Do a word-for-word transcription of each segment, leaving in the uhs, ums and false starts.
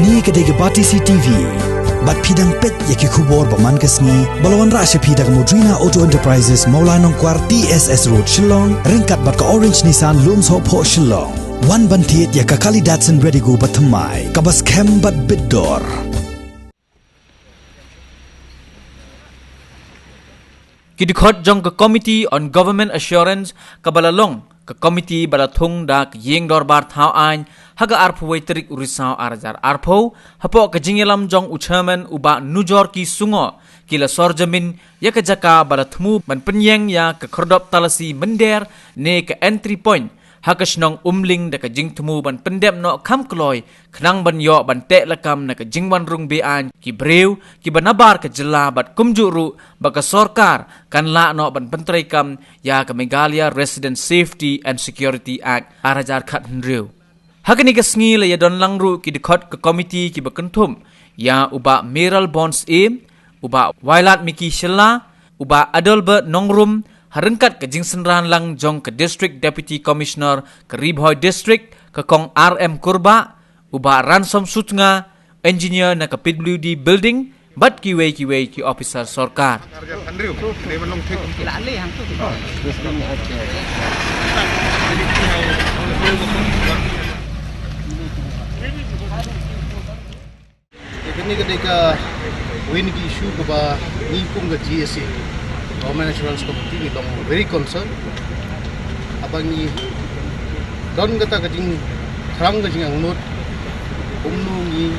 Kane ka dei ka Batesi TV. Bad phi dang peit ïa ki khubor ba man ka sngi ba la wanrah sha phi da ka Modrina Auto Enterprises, Mawlai Nongkwar, T S S Road, Shillong, ryngkat bad ka Orange Nissan, Lumsohphoh, Shillong. Wan ban thied ïa ka kali Datsun Redigo ba thymmai, kaba skhem bad bit dor. Ki dkhot jong ka Committee on Government Assurance kaba la long ka komiti ba la thung da ka ïing dorbar thaw aiñ ha ka arphew wei tarik u Risaw ar hajar arphew, hapoh ka jingïalam jong u chairman u Bah Nujorki Sungoh, ki la sor jamin ïa ka jaka ba la thmu ban pynïeng ïa ka khyrdop talasi mynder ne ka entry point ha ka shnong Umling da ka jingthmu ban pyndep noh kham kloi khnang ban ïoh ban teh lakam na ka jingwan rung be-aiñ ki briew kiba nabar ka jylla bad kumjuh ruh ba ka sorkar kan lah noh ban pyntreikam ïa ka Meghalaya Resident Safety and Security Act ar hajar khathynriew. Ha kane ka sngi la ïadon lang ruh ki dkhot ka komiti kiba kynthup ïa u Bah Mayralborn Syiem, u Bah Wailadmiki Shylla, u Bah Adelbert Nongrum, ha ryngkat ka jingsynran lang jong ka District Deputy Commissioner ka Ri Bhoi District, ka Kong R M Kurbah, u Bah Ransom Sutnga, engineer na ka P W D Building, bad kiwei kiwei ki ophisar sorkar. Kane ka dei kawei na ki issue kaba ngi kum ka G A C, Government Assurance Committee, ngi long very concerned. Haba ngi don kata ka jingthrang, ka jingangnud, kumno ngi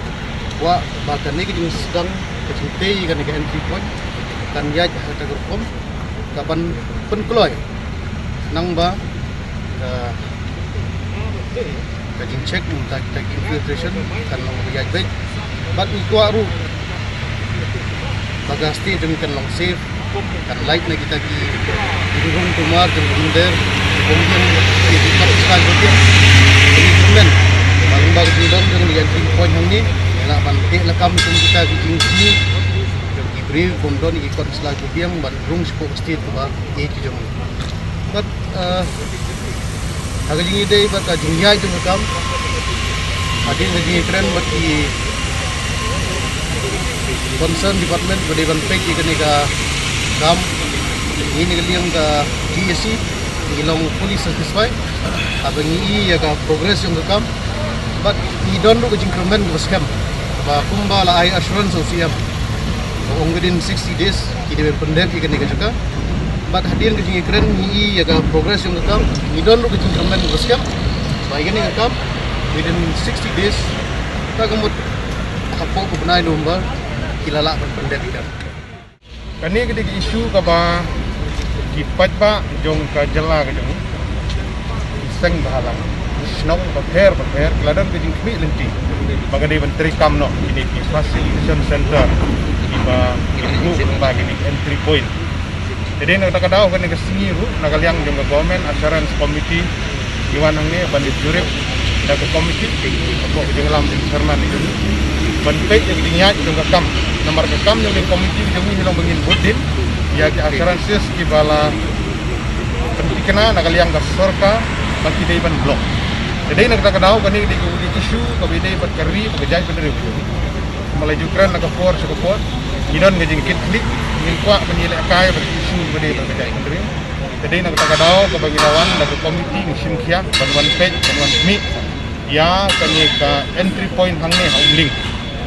kwah ba kane ka jingsdang, ka jingtei kane ka entry point kan ïaid ha kata ka rukom, ka ban pynkloi nang ba ka, ka jingcheck mynta kita ki infiltration kan long ba ïaid beit. Bad ngi kwah ruh ba ka state jong ngi kan long safe, kan lait na kita ki, ki rung tumar jong ka mynder, bym biang ki, ki kot slai kot biang. Ngi kyrmen ba lyngba ka jingdon jong ngi ka entry point hangne, ngi lah ban teh lakam kum kita ki jingkit jong ki briew, bym don ki kot slai kot biang ban rung shapoh ka state kaba ïeit ka jong ngi. Bad, eh, ha ka jingïadei bad ka jingïaid jong ka kam, hadien ka jingïakren bad ki concern department ba dei ban peit ïa kane ka kam, ngi na ka liang ka G A C ngi long fully satisfied haba ngi i ïa ka progress jong ka kam. Bad ngi don ruh ka jingkyrmen kaba skhem ba kumba la ai assurance u C M, ba ong within sixty days ki dei ban pyndep ïa kane ka jaka. Bad hadien ka jingïakren ngi i ïa ka progress jong ka kam, ngi don ruh ka jingkyrmen kaba skhem ba ïa kane ka kam within sixty days, ta ka mut hapoh ka bnai November ki la lah ban pyndep ïa ka. Kane ka dei ka issue kaba ki paidbah jong ka jylla ka jong ngi, ki seng bhalang, ki shnong bapher bapher, ki la don ka jingkhmih lynti ba ka dei ban treikam noh kine ki facilitation center kiba ki buh ba kine ki entry point. Te dei na kata ka daw kane ka sngi ruh na ka liang jong ka Government Assurance Committee ngi wan hangne ban ïa jurip da ka komiti, hapoh ka jingïalam jong chairman jong ngi, ban peit ïa ka jingïaid jong ka kam. Namar ka kam jong ka komiti jong ngi hi long ba ngin bud dien ïa ki assurances kiba la pynthikna na ka liang ka sorkar ba ki dei ban block. Te dei na kata ka daw kane ka dei ka issue kaba dei bad ka ri bad ka jaitbynriew. Kumba la ju kren na ka por sha ka por, ngi don ka jingkitkhlieh, ngim kwah ban ïalehkai bad ka issue kaba dei bad ka jaitbynriew. Te dei na kata ka daw kaba ngi la wan da ka komiti ngi shim khia ban wan peit, ban wan khmih ïa kane ka entry point hangne ha Umling.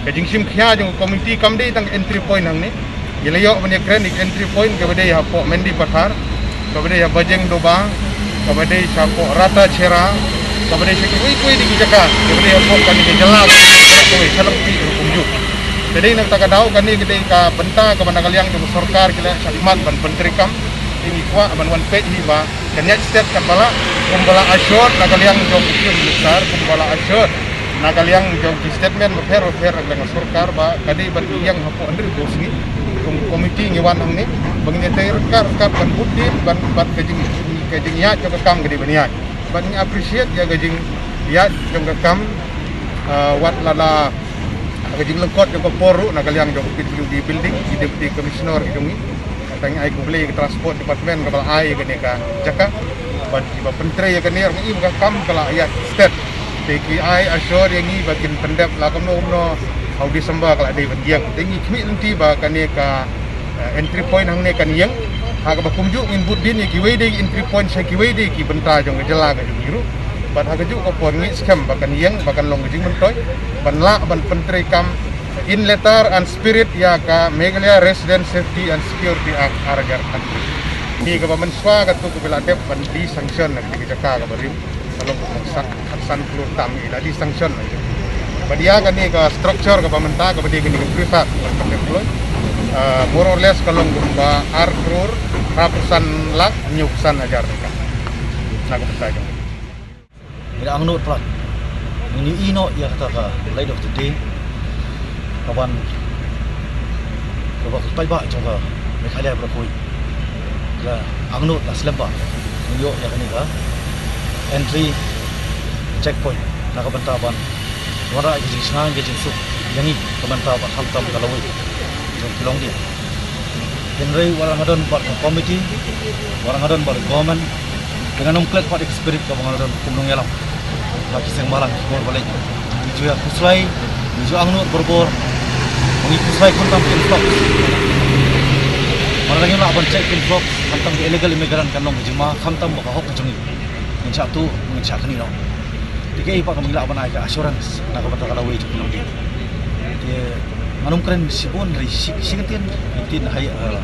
Ka jingshim khia jong ka komiti kam dei tang ka entry point hangne. Ngi la ïoh ban ïakren ïa ka entry point kaba dei hapoh Mendipathar, kaba dei ha Bajengdoba, kaba dei shapoh Ratacherra, kaba dei sha kiwei kiwei de ki jaka kaba dei hapoh kane ka jylla, kaba dei sha Langpih ruh kumjuh. Te dei na kata ka daw kane ka dei ka bynta kaba na ka liang jong ka sorkar ki la shah khmat ban pyntreikam. Te ngi kwah ban wan peit hi ba kan ïaid stet katba lah, kumba la assured na ka liang jong u Chief Minister, kumba la assured na ka liang jong ki statement bapher bapher na ka liang sorkar ba ka dei ban ïeng hapoh hynriewphew sngi. Jong ka komiti ngi wan hangne ba ngin ïatrei ryngkat ryngkat ban bud dien ban bad ka jing, ka jingïaid jong ka kam ka dei ban ïaid. Bad ngi appreciate ïa ka jingïaid jong ka kam, ah, wat la na ka jinglyngkot jong ka por ruh na ka liang jong ka P W D building, ki Deputy Commissioner ki jong ngi. Tang ai khublei ka Transport Department kaba la ai ïa kane ka jaka ban kiba pyntrei ïa kane, ruh ngi ba ka kam ka la ïaid stet. Te ki ai assure ïa ngi ba kin pyndep la kumno kumno ha u December ka la dei ban ïeng. Te ngi khmih lynti ba kane ka, eh, entry point hangne kan ïeng. Ha kaba kumjuh ngin bud dien ïa kiwei de ki entry point sha kiwei de ki bynta jong ka jylla ka jong ngi ruh. Bad ha kajuh ka por ngi skhem ba kan ïeng, ba kan long ka jingmyntoi ban lah ban pyntreikam in letter and spirit ïa ka Meghalaya Resident Safety and Security Act ar hajar khatwei. Kane kaba mynshwa katto kaba la dep ban de-sanction na kane ka jaka kaba rim. Ka long khatsan, khatsan klur tam ïa la de-sanction. Bad ïa kane ka structure kaba mynta kaba dei kane ka prefab kaba dei kane ka, ah, more or less ka long kumba ar klur, arphew san lak, hynñiewphew san hajar tyngka. Na ka bynta jong ngi. Ngi la angnud palat. Ngi ïohi noh ïa kata ka light of the day. Kaban, kaba ka paidbah jong ka Meghalaya baroh kawei. La angnud la slem bha. Ngi ïoh ïa kane ka entry checkpoint na ka bynta ban wanrah ïa ka jingshngaiñ ïa ka jingsuk ïa ngi ka bynta ban khamtam ka lawei jong ki longdien. Hynrei wat la nga don bad ka committee, wat la nga don bad ka government, te ngan ym klet pat ïa ka spirit kaba nga la don kum nongïalam ha ki seng bhalang ki bor ba leit. Ngi ju ïa khuslai, ngi ju angnud barabor, ngi khuslai khamtam ki influx. Mar la ngim lah ban check ki influx, khamtam ki illegal immigrant kan long ka jingma, khamtam ba ka hok ka jong ngi. Ngin shah tuh, ngin shah knieh noh. Te kaei pat kaba ngi lah ban ai ka assurance na ka bynta ka lawei jong ki longdien. Te ngan ym kren shibun, hynrei shi, shi kyntien, kyntien ha i, eh,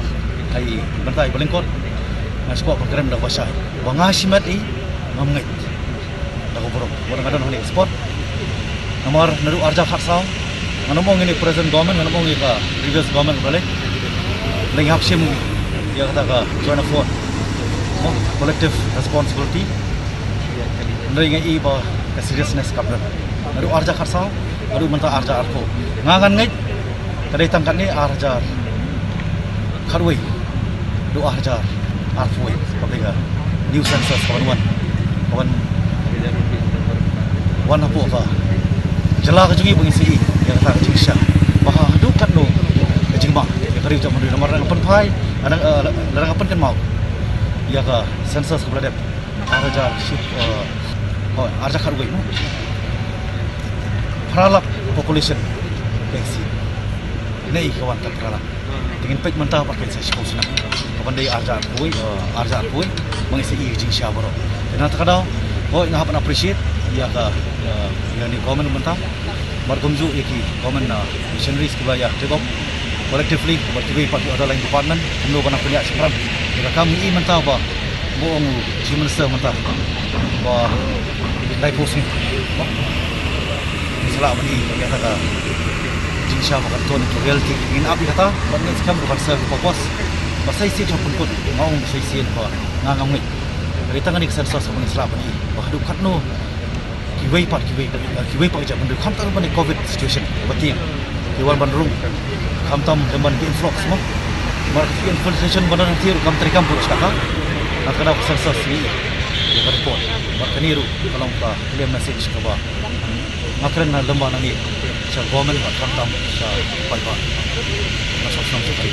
ha i bynta i ba lyngkot. Nga sngewkwah ban kren da kaba shai ba nga shimet i ngam ngeit da ka burom. Wat la nga don ha kane ka spot. Namar naduh ar hajar khatsaw, ngan ym ong ïa kane present government, ngan ym ong ïa ka previous government kaba la leit. Hynrei ngi hap shim ïa kata ka joint effort, mo, collective responsibility. Hynrei nga i ba ka seriousness kam don. Naduh ar hajar khatsaw haduh mynta ar hajar arphew, nga ngan ngeit ka dei tang katne, ar hajar khatwei haduh ar hajar arphew wei, kaba dei ka new census ka ban wan, ka ban wan hapoh ka jylla ka jong ngi, ba ngin sa ïohi ïa kata ka jingshisha ba haduh katno ka jingma ïa ka ri u jaitbynriew. Namar lada nga pynphai, lada, eh, lada nga pynkynmaw ïa ka census kaba la dep ar hajar ship, eh, oh, ar hajar khatwei, mo, phra lak population ka ïa ka sien. Ine i ka wan tang phra lak. Te ngin peit mynta pat ka ïa sa shiphew snem, ka ban dei ar hajar arphew wei, eh, ar hajar arphew wei, ba ngin sa ïohi ka jingshisha baroh. Te na kata ka daw, hooid, nga hap ban appreciate ïa ka, ïa, ïa kane ka government mynta. Bad kumjuh ïa ki government, ah, missionaries kiba la ïa take up collectively bad kiwei pat ki other line department, kumno ba nang pynïaid shaphrang ïa ka kam. Ngi i mynta ba, ba ong u Chief Minister mynta ba dai phew snem ba ngin sa lah ban i ïa kata ka jingshisha ba kan turn into reality. Ngin ap ïa kata bad ngin skhem ba kan serve ka purpose. Ba sa shisien sha pynkut, nga ong ba sa shisien ba nga ngam ngeit. Hynrei tang kane ka census ba ngin sa lah ban i ba haduh katno kiwei pat, kiwei, kiwei pat ki jaitbynriew, khamtam ruh ban ïa ka covid situation ba tieng, ki wan ban rung, khamtam lem bad ki influx, mo. Namar ka infiltration ba don hangtei ruh kam treikam bun sha ka. Na kata ka daw ka census ngi ïa ka report. Bad kane ruh ka long ka clear message kaba nga kren na lem bad nangne sha government bad khamtam sha paidbah. Nga sngewsih sha ka ri.